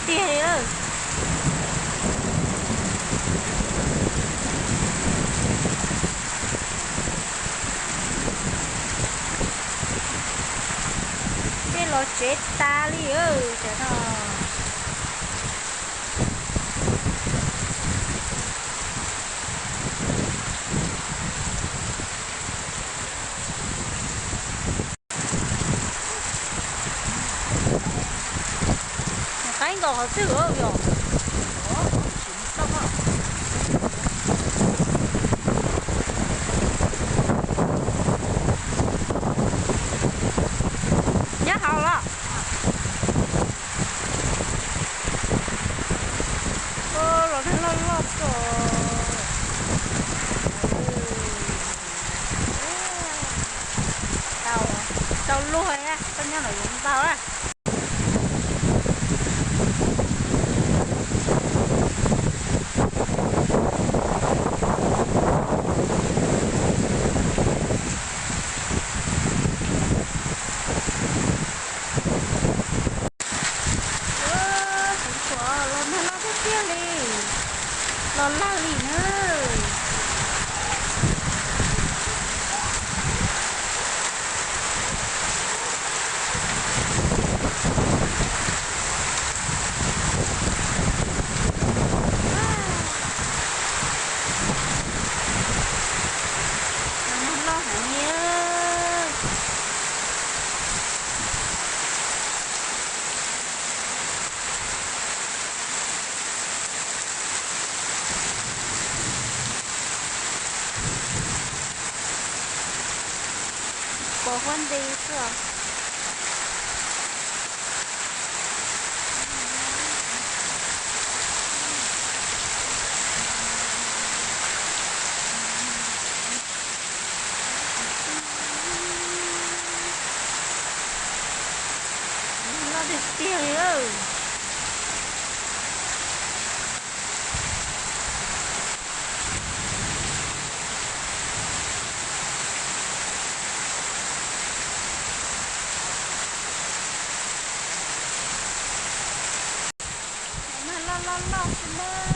tiag li lawm. Tej los tsev tas li tam no. Qaib nkaus qhov twg yom? Nyob hauv los. Los nag loj loj tso. Tau, tau luag, koj nyob no yuav ntau a. Los nag loj tiag tiag li, los lag li na. Nag loj heev li. Pos huab nti xwb. Loj tiag tiag li. Nag loj loj loj xwb na.